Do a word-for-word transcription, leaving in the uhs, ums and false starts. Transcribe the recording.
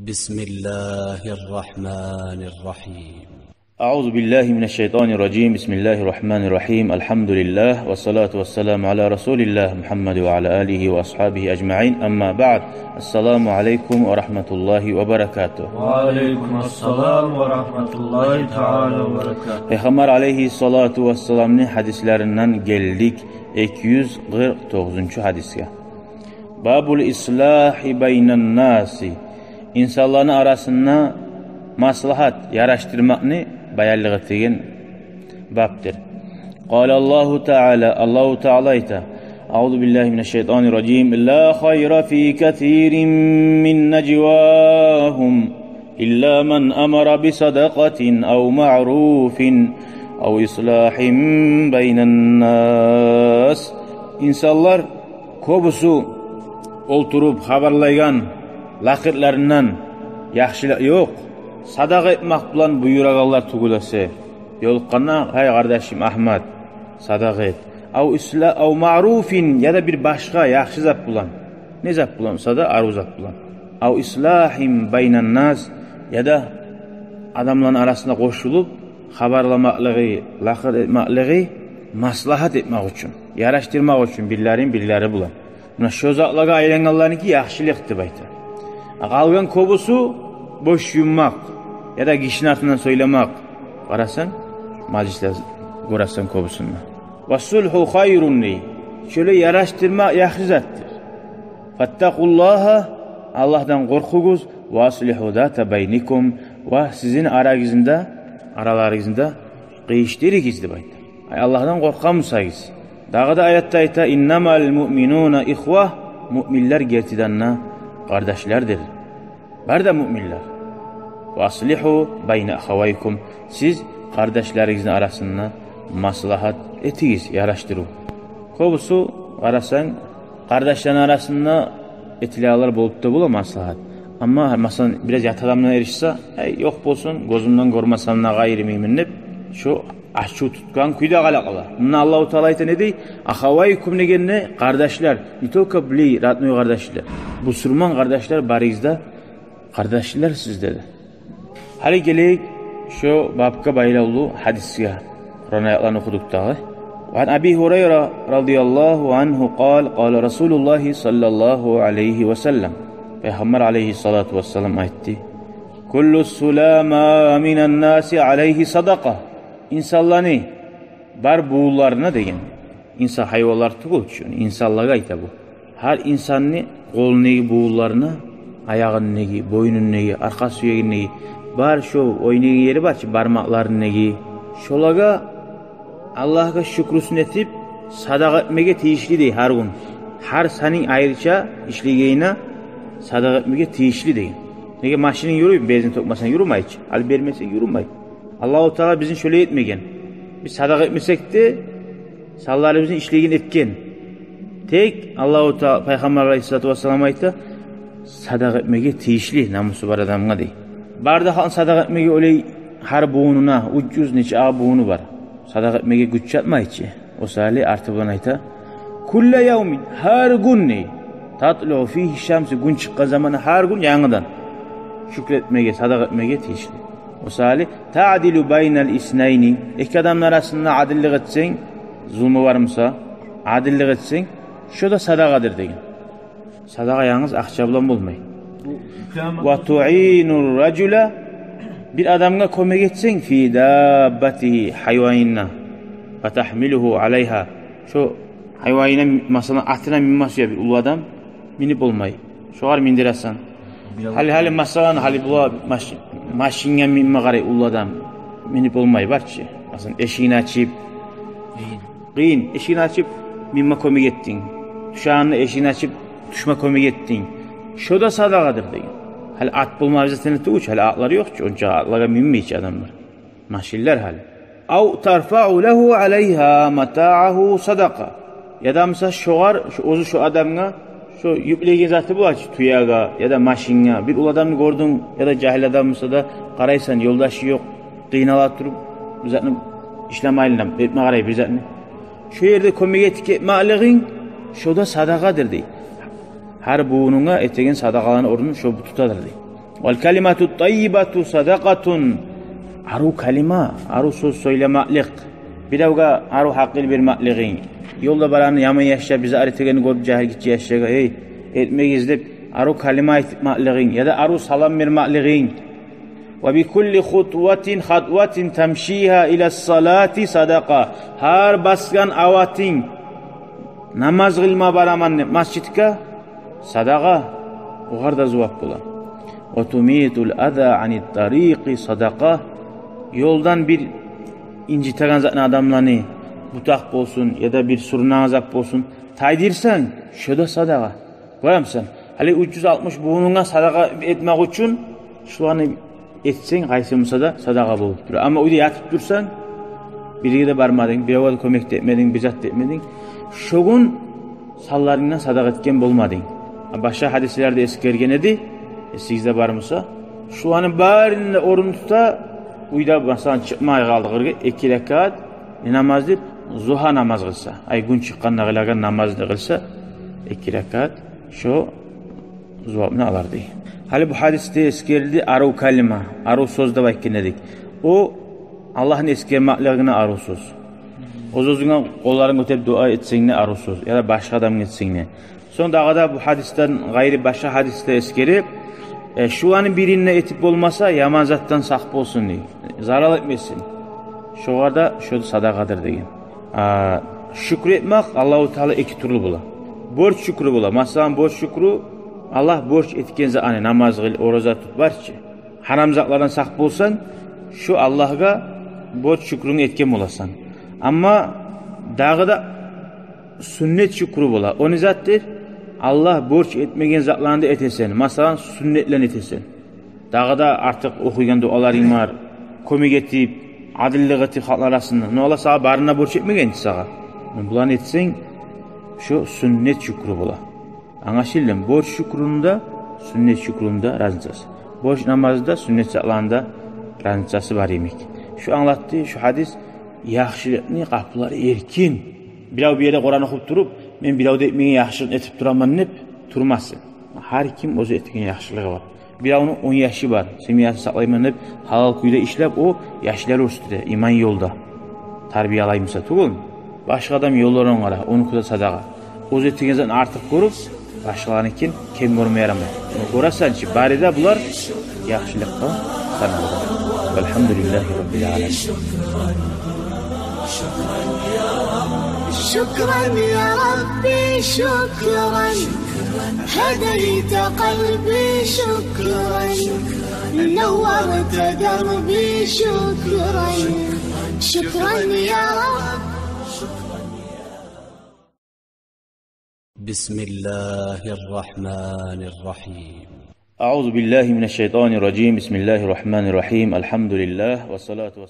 بسم الله الرحمن الرحيم. أعوذ بالله من الشيطان الرجيم. بسم الله الرحمن الرحيم. الحمد لله والصلاة والسلام على رسول الله محمد وعلى آله وأصحابه أجمعين. أما بعد. السلام عليكم ورحمة الله وبركاته. وعليكم السلام ورحمة الله تعالى وبركاته. Пайхаммар алейгьиссалату вассаламны гьадислеринден гелдик эки юз къыркъ тогъузунчу гьадисге. باب الإصلاح بين الناس. Инсанланы арасында маслагьат, ярашдырмакъны баянлыкъ этеген бабдыр. قال الله تعالى, Аллагьу Таала айта: أعوذ بالله من الشيطان الرجيم. لا خير في كثير من نجواهم إلا من أمر بصدقة أو معروف أو إصلاح بين الناس. Инсанлар кёбюсю олтуруп хабарлайгъан лакъырларындан яхшылыкъ ёкъ, садагъа этмакъ булан буюрагъанлар тюгюл эсе. Ёлукъгъанда: «Гьей, къардашым Агьмат, садагъа эт». أو إصلاح, أو معروف, яда бир башгъа яхшы зат булан. Не зат булан буса да, арив зат булан. أو إصلاح بين الناس, яда адамланы арасында къошулуп, хабарламакълыгъы, лакъыр этмеклиги маслагьат этмек учун, ярашдырмакъ учун бирлерин бирлери булан. Муна шо затлагъа айлангъанланыки яхшылыкъ деп айта. А къалгъан кёбюсю бош юммакъ, яда гишини артындан сёйлемек. Къарасанг, мажлислер гёресен кёбюсюнде. والصلح خير, дей. Шолай ярашдырмакъ яхшы затдыр. فاتقوا الله, Аллагьдан къоркъугъуз, وأصلحوا ذات بينكم, ва сизин арагъызда, араларыгъызда къыйышдырыгъыз деп айта. Ай, Аллагьдан къоркъа бусагъыз. Дагъы да аятда айта: إنما المؤمنون إخوة, муъминлер гертиден де къардашлардыр. Бары да муъминлер. وأصلحوا بين أخويكم, сиз къардашларыгъызны арасында маслагьат этигиз, ярашдырыв. Кёбюсю, къарасанг, къардашланы арасында этилеялар болуп да бола маслагьат. Амма, масала, бираз ят адамдан эришсе: «Эй, ёкъ болсун, гёзюмден гёрмесем де къайры муъмин», — деп, шо ачув тутгъан кюйде къала къала. Муна Аллагьу Таала айта не дей? أخويكم дегенде къардашлар, не только били родной къардашлар. Бусурман къардашлар барыгъыз да къардашларсыз деди. Гьали гелейик шо бабгъа байлавлу гьадисге. Къуран аятланы охудукъ дагъы. وعن أبي هريرة رضي الله عنه قال: قال رسول الله صلى الله عليه وسلم. Пайхаммар алейгьиссалату вассалам айтды: كل السلامى من الناس عليه صدقة. Инсанланы бар бувунларына деген. Инсан гьайванлар тюгюл чю, инсанлагъа айта бу. Гьар инсанны къолундагъы бувунларына, аягъындагъы, бойнундагъы, аркъа сюегиндеги, бар шо ойнайгъан ери бар чы, бармакъларындагъы. Шолагъа Аллагьгъа шюкрюсюн этип, садагъа этмеге тийишли дей гьар гюн. Гьар санынг айрыча ишлегенине садагъа этмеге тийишли дей. Неге, машининг юрюй, бензин тёкмесенг юрюмей чи. Ал бермесенг юрюмей. Аллагьу Таала бизин шолай этмеген. Биз садагъа этмесек де, санларыбызны ишлеген этген. Тек Аллагьу Таала, Пайхаммар алейгьиссалату вассалам айта, садагъа этмеге тийишли намусу бар адамгъа дей. Бары да халкъны садагъа этмеге олай гьар бувунуна, уьч юз нече агъы бувуну бар. Садагъа этмеге гюч чатмай чы. О саялы арты булан айта: كل يوم, гьар гюн дей. تطلع فيه الشمس, гюн чыкъгъан заманда гьар гюн янгыдан шюкюр этмеге, садагъа этмеге тийишли. О саялы تعدل بين الاثنين, эки адамны арасында адиллик этсенг, зулму бар буса, адиллик этсенг, шо да садагъадыр деген. Садагъа янгыз акъча булан болмай. وتعين الرجل, бир адамгъа кёмек этсенг, في دابته, гьайванына, فتحمله عليها, шо гьайванына, масала, атына минме сюе бир уллу адам, минип болмай. Шогъар миндиресен. Гьали, гьали, масала, гьали була маш-, машинге минме къарай уллу адам, минип болмай, бар чы. Масала, эшигин ачып, къыйын, эшигин ачып минме кёмек этдинг. Тюшегенде эшигин ачып тюшме кёмек этдинг. Шо да садагъадыр деген. Гьали ат болмай бизде тюгюл чю, гьали атлар ёкъ чу, онча атлагъа минмей чи адамлар. Машинлер гьали. أو ترفع له عليها متاعه صدقة. Яда буса шогъар, шо, оьзю шо адамгъа шо юклейген заты бола чы, тюеге яда машинге. Бир уллу адамны гёрдюнг, яда жагьил адам буса да, къарайсан, ёлдашы ёкъ, къыйнала туруп, бир затны ишлемеге айланып, этме къарай бир затны. Шо ерде кёмек этип гетмеклигинг, шо да садагъадыр дей. Гьар бувунунга этеген садагъаланы орнун шо тутадыр дей. Вал калимату таййибату садакъатун. Арив калима, арив сёз сёйлемеклик. Биревге арив гьакъыл бермеклигинг. Ёлда барагъанда яман яшлар, бизин арада этегенни гёрюп, жагьил гиччи яшлагъа, «Эй, этмегиз», — деп, арив калима айтмакълыгъынг, яда арив салам бермеклигинг. Ва би кулли хутватин, хатватин тамшига ила салати садакъа. Гьар басгъан аватынг, намаз къылма бараман деп масжитге, садагъа, огъар да зувап бола. Ва тумитул аза анит тарикъи садакъа. Ёлдан бир инжитеген затны адамланы, бутакъ болсун, яда бир сюрюнеген зат болсун, тайдырсанг, шо да садагъа. Гёремисен, гьали уьч юз алтмыш бугъунунга садагъа этмек учун шуланы этсенг, къайсы буса да садагъа болуп тура. Амма уьйде ятып турсанг, биревге де бармадынг, биревге де кёмек де этмединг, бир зат да этмединг. Шо гюн санларынгдан садагъа этген болмадынг. А башгъа гьадислерде эсгерген эди, эсигизде бар буса, шуланы барын да орун тута, уьйде, масала, чыкъмай къалды къыргъа, эки ракаат не намаз деп, зугьа намаз къылса, ай гюн чыкъгъанда къылагъан намазны къылса, эки ракаат, шо зувапны алар дей. Гьали бу гьадисде эсгерилди арив калима, арив сёз деп айтгъан эдик. О Аллагьны эсгермеклигинге арив сёз. Оьз-оьзюнге къолларынг гётерип дуа этсенг де арив сёз, яда башгъа адамгъа этсенг де. Сонг дагъы да бу гьадисден къайры башгъа гьадисде эсгерип, э, шуланы бирин де этип болмаса, яман затдан сакъ болсун дей. Зарал этмесин. Шогъар да шо садагъадыр деген. А, шюкюр этмек Аллагьу Таала эки тюрлю бола. Борч шюкюрю бола. Масала, борч шюкюрю, Аллагь борч этген затланы, намаз къыл, ораза тут, бар чы. Гьарам затлардан сакъ болсанг, шо Аллагьгъа борч шюкюрюнгню этген боласан. Амма дагъы да сюннет шюкюрю бола. О не затдыр? Аллагь борч этмеген затланы да этесен. Масала, сюннетлени этесен. Дагъы да артыкъ охуйгъан дуаларынг бар, кёмек этип, адиллик этип халкъ арасында. Но Аллагь сагъа барын да борч этмеген чи сагъа. Но буланы этсенг, шо сюннет шюкюрю бола. Англашылдымы? Борч шюкюрюню де, сюннет шюкюрюню де разницасы. Борч намазны да, сюннет затланы да разницасы бар йимик. Шо англатды шо гьадис, яхшылыкъны къапулары эркин. Бирев бир ерде Къуран охуп туруп, мен бирев де этмеген яхшылыкъны этип тураман деп турмасын. Гьар ким оьзю этеген яхшылыгъы бар. Биревню он яшы бар, семьясын сакълайман деп, гьалал кюйде ишлеп, о яшлар оьсдюре, иман ёлда тарбиялай буса, тюгюлмю? Башгъа адам ёлларын къара, онуки де садагъа. Оьзю этеген затны артыкъ гёрюп, башгъаларыныкин кем гёрме ярамай. Гёресен чи, бары да булар яхшылыкъгъа санала. Валгьамдулиллагьи раббил аламин. شكرا يا ربي، شكرا. هديت قلبي، شكرا. نورت دربي، شكرا. شكرا يا رب. بسم الله الرحمن الرحيم. أعوذ بالله من الشيطان الرجيم. بسم الله الرحمن الرحيم. الحمد لله والصلاة والسلام